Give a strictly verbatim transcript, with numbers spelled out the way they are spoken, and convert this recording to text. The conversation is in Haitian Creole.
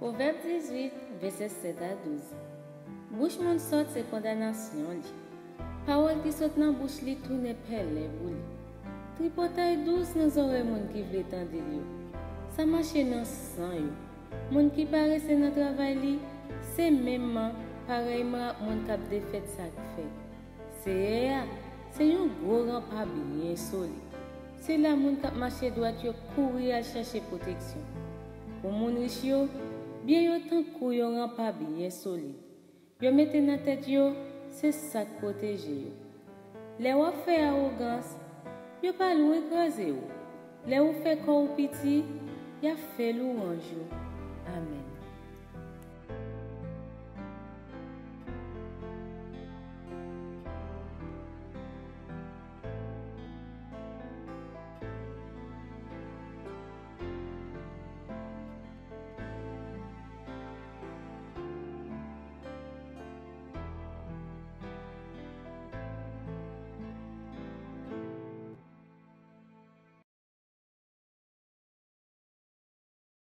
Pwovèb dizuit, vèsè sèt a douz. Bouch moun sòt se kondanasyon li. Pawòl ki sot nan bouch li tounen pèlen pou li. Tripotay dous nan zòrèy moun ki vle tande l yo. Sa mache nan san yo. Moun ki parese nan travay li, se menm parèyman ak moun k ap defèt sa k fèt. Seyè a se yon gwo ranpa byen solid. Se la moun k ap mache dwat yo kouri al chèche pwoteksyon. Pou moun rich yo, byen yo tankou yon ranpa byen solid. Yo mete nan tèt yo, se sa k pwoteje yo. Lè w ap fè awogans, yo pa lwen kraze w. Lè ou fè kò w piti, y ap fè lwanj ou. Amèn.